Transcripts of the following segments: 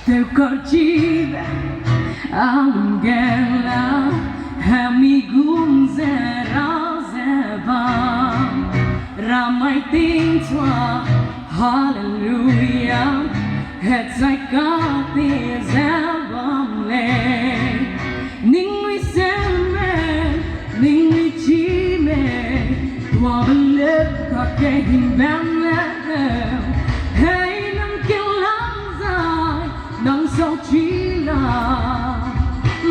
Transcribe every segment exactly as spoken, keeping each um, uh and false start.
Teu karchibe, a gela, hemi gum ze ra ze bam, ramai ting chua, hallelujah, hechai kate ze bam lei. Ningnui seme, ningnui chime, tuabe le kake himbe le, hei nang kelang zai, nang sau chi la.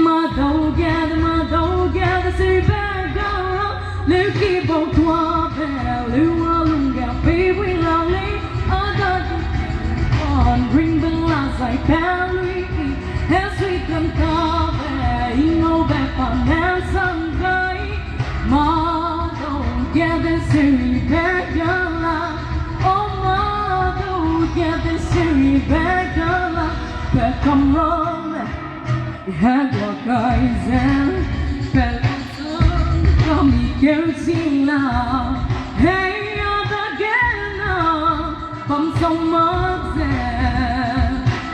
Madau gede, madau gede, seibe gala, leuki bau tuabe, lua lungge peibui la lei, a dage ringbe la zai pelui, hesui kantabe, ingaube pa ne sang gai. Madau gede seibe gala, o madau gede seibe gala, pe kamrame, hegua kai ze, pe kami keu ching la, hei a dage na, bam sau mak ze,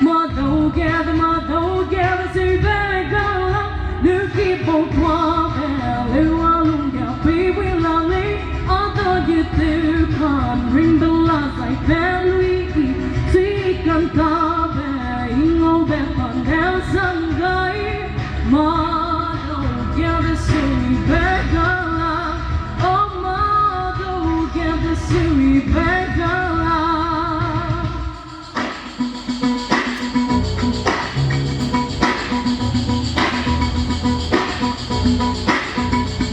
madau gede, madau gede seibe gala, leuki bau tuabe, lua lungge peibui la lei, a dage teu kan ringbe la zai pelui, sui kantabe, ingaube pa ne sang gai. Madau gede seibe gala, o madau gede seibe gala.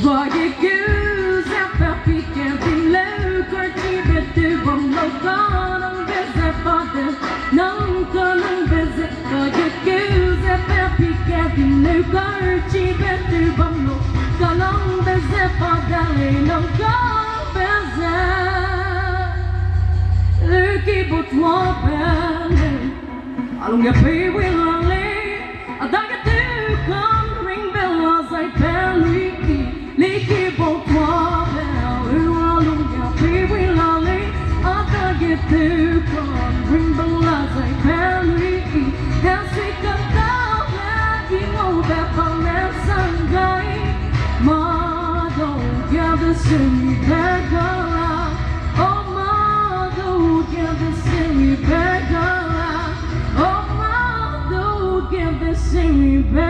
Dage keu ze pe pi ke dim leu karchibe tew bam lau kanangbe ze pa de, nang kanangbe ze dage keu ze pe pi ke dim leu karchibe tew bam lau kanangbe ze pa de lei nang kangbe ze. Leuki bau tuabe lei, a lungge peibui la lei, a dage teu kan ringbe la zai pelui, leuki bau tuabe, lua lungge peibui la lei, a dage teu kan ringbe la zai pelui, hesui kantabe, ingaube pa ne sang gai. Madau gede seibe gala, o madau gede seibe gala, o madau gede seibe